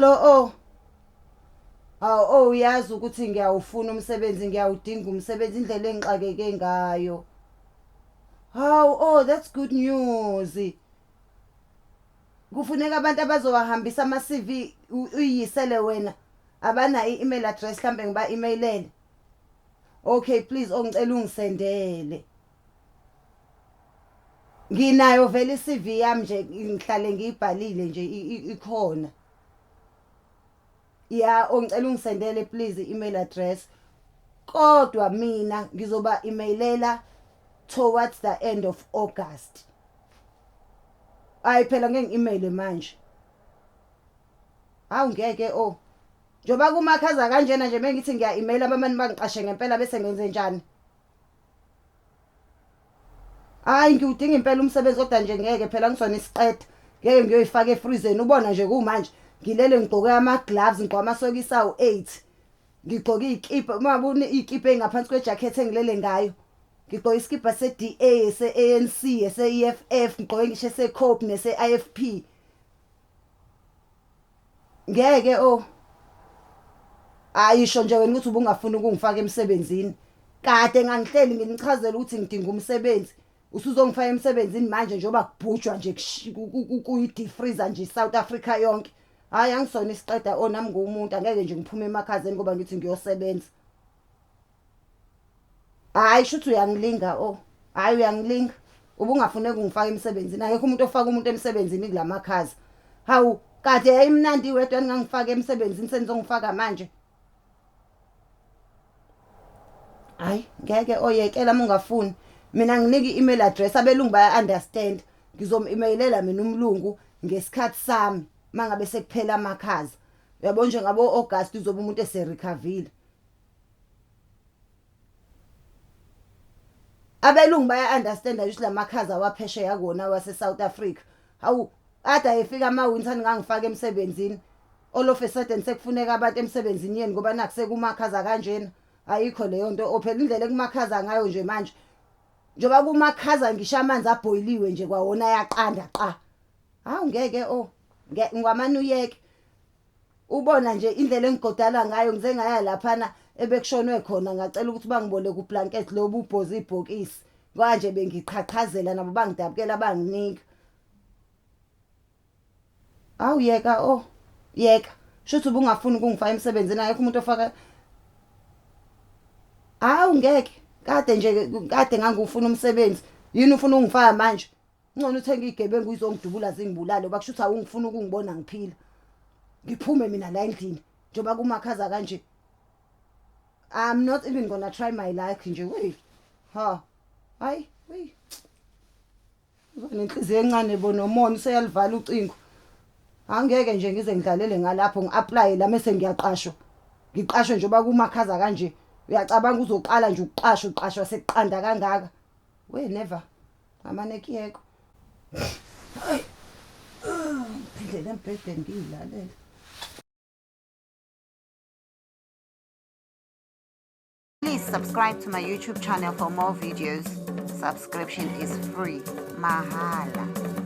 Hello oh. Hawu oh uyazi ukuthi ngiyawufuna umsebenzi ngiyawudinga umsebenzi indlela engixakeke ngayo. Hawu oh that's good news. Kufuneka abantu abazowahambisa ama CV uyisele wena. Abana i-email address mhlambe ngiba emailele. Okay please ongicela ungisendele. Nginayo vele iCV yami nje ngihlale ngiyibhalile nje ikhona. Ya ongicela ungisendele please i-email address. Kodwa mina ngizoba emailela towards the end of August. Hayi phela ngeke ngi-email manje. Hawu ngeke oh. Njengoba kumakhaza kanjena nje mengithi ngiya-email abamani bangiqashe ngempela bese ngenze njani? Hayi ngiwudinga impela umsebenzi kodwa nje ngeke phela ngisona isiqeda. Ngeke ngiyoyifaka efreezeni ubona nje kumanje ngilele ngigqoke ama gloves ngigqoke amasokisi awu 8. Ngigqoke izikipa uma ubona izikipa ezingaphansi kwejacket engilele ngayo. Ngigqoke isikibha se-DA, se-ANC, ese-EFF, ngigqoke ngisho ese-COPE nese-IFP. Ngeke oh. Ayisho nje wena ukuthi ubungafuni ukungifaka emsebenzini. Kade ngangihleli nginichazela ukuthi ngidinga umsebenzi. Usuzongifaka emsebenzini manje njengoba kubhujwa nje kuyi-defreezer nje iSouth Africa yonke. Hhayi angisona isiqeda oh nami nguwumuntu angeke nje ngiphume emakhazeni ngoba ngithi ngiyosebenza. Hayi shuthi uyangilinga oh. Hayi uyangilinga. Ubungafune ukungifaka emsebenzini. Akekho umuntu ofaka umuntu emsebenzini kulamakhaza. Hawu kade yayimnandi iwedwa ningangifaka emsebenzini senizongifaka manje. Hayi ngeke oyekela uma ungafuni. Mina nginika i-email address abelungu baya understand. Ngizom-emailela mina umlungu ngesikhathi sami mangabe sekuphela amakhaza. Uyabo nje ngabo August uzobe umuntu eserecovile. Abelungu baya understand ukuthi lamakhaza waphesheya kuwona wase South Africa. Hawu kade ayefika ama winter ningangifaka emsebenzini. All of a sudden sekufuneka abantu emsebenzini yenu ngoba naku sekumakhaza kanjena. Ayikho leyo nto oh phela indlela ekumakhaza ngayo nje manje. Njengoba kumakhaza ngisho amanzi abhoyiliwe nje kwawona ayaqanda qa. Hawu ngeke oh ngamane uyeke. Ubona nje indlela engigodala ngayo ngize ngaya laphana ebekushonwe khona ngacela ukuthi bangiboleke ublanket lobu ubhoza ibhokisi ngoba nje bengiqhaqhazela nabo bangidabukela banginika. Awu yeka oh yeka shuthi ubungafuni ukungifaka emsebenzini akekho umuntu ofaka Hawu ngeke kade nje kade ngangufuna umsebenzi yini ufuna ungifaka manje Ngcono uthenge igebengu izongidubula zingibulale ngoba kusho ukuthi awungifuni ukungibona ngiphila. Ngiphume mina la endlini njengoba kumakhaza kanje. I'm not even gonna try my luck nje wey. Ha. Hayi, wey. Uzonenhliziyo encane bo nomona useyalivala ucingo. Angeke nje ngize ngidlalele ngalapho ngi-apply la mese ngiyaqashwa. Ngiqashwe njengoba kumakhaza kanje. Uyacabanga uzoqala nje ukuqashwa uqashwa sekuqanda kangaka. We never. Ngamane kuyekho. Hayi. Ngiphindele embhedeni ngiyilalele. Please subscribe to my YouTube channel for more videos. Subscription is free. Mahala.